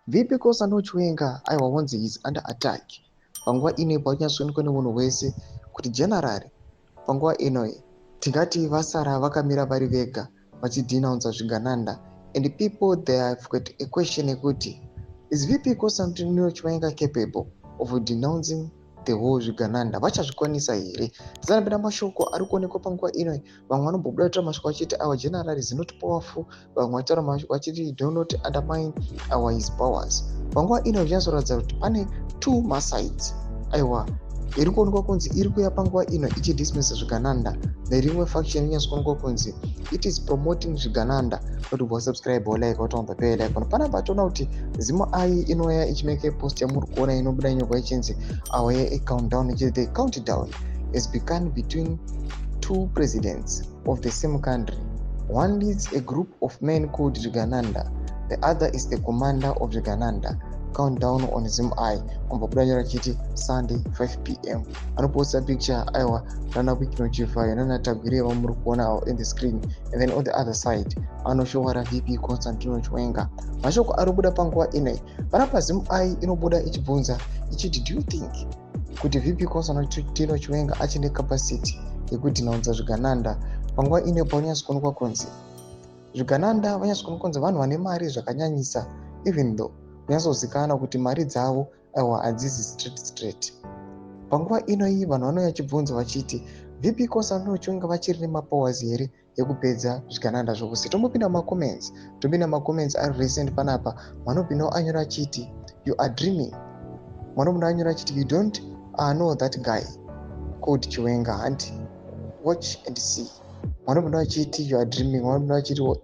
VP Constantino Chiwenga, aiwa, wanzi is under attack panguva ino. Panyatsoonekwa nemunhu wese kuti general panguva ino tingati vasara vakamira vari vega vachidenounza zvigananda, and people, they have got a question yekuti, is VP Constantino Chiwenga capable of denouncing the whole zvigananda? Vachazvikwanisa here? Tisanapinda mashoko ari kuonekwa panguva ino, vamwe vanombobuda kutaura mashoko vachiti our general is not powerful, vamwe vachitaura mashoko vachiti do not undermine our his powers. Panguva ino zvinyatsoratidza kuti pane two masides, aiwa, iri kuonekwa kunzi iri kuuya panguva ino ichidismissa zvigananda, nerimwe faction inyatsokuonekwa kunzi it is promoting zvigananda. Kuti wasubscribe, walike, watomba bell icon. Panapa toona kuti ZimEye inouya ichimake post yamuri kuona, inobuda nyorwa ichinzi our countdown, ichiti the countdown has begun between two presidents of the same country. One leads a group of men called Zvigananda, the other is the commander of Zvigananda. Countdown on ZimEye. Ombobuda nyora chiti Sunday 5 p.m. Anoposta picture, aiwa, nana Wicknell Chivayo nana Tagwirei vamuri kuona in the screen, and then on the other side anoshowara VP Constantino Chiwenga. Mashoko ari kubuda panguva inoi panapa, ZimEye inobuda ichibvunza ichiti, do you think kuti VP Constantino Chiwenga achine capacity yekudenounza zvigananda panguva ino, paunyatsikuonekwa kunzi zvigananda vanyatsokuonekwa kunzi vanhu vane mari zvakanyanyisa, even though kunyatsozikanwa kuti mari dzavo, aiwa, hadzizi straight straight? Panguva inoyi vanhu vanouya vachibvunza vachiti VP Constantino Chiwenga vachiri nemapowers here ekupedza zvigananda zvose? Tombopinda mumacomments, topinda mumacomments ari recent panapa. Vanopindawo anyora achiti, "You are dreaming." Vanopinda anyora achiti, "You don't know that guy called Chiwenga, hanti? Watch and see." Vanopinda vachiti, "You are dreaming." Vanopinda vachitiwo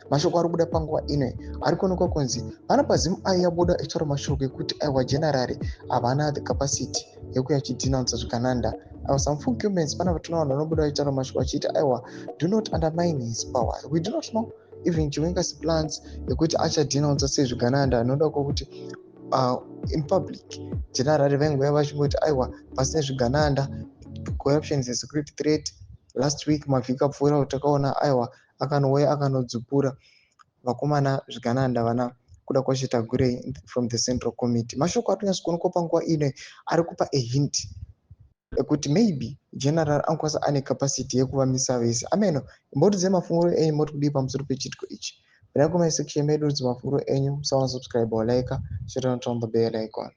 mashoko ari kubuda panguva ino ari kuonekwa kunzi panapa ZimEye yabuda ichitaura mashoko ekuti, aiwa, general havana the capacity yekuya achidenounza zvigananda. Aiwa, some few comments panapa tinoona vanhu vanobuda vachitaura mashoko achiti, aiwa, do not undermine his power. We do not know even Chiwenga's plans ekuti achadenounza sei zvigananda, anoda kwokuti in public general vaingouya vachingoti, aiwa, pasine zvigananda, corruption is a security threat. Last week, mavhiki apfuura, takaona, aiwa, akanouya akanodzupura vakomana zvigananda vana Kudakwashe Tagwirei from the central committee. Mashoko ari kunyatsokuonekwa panguva ino ari kupa a hint ekuti maybe general angakwanisa ane capacity yekuvamisa vese. Ameno, imbotiudzai mafungiro enyu, moti kudii pamusoro pechiitiko ichi? Pinda comment section medu, udze mafungiro enyu. Musaona subscribe, walike, share, on the bell icon.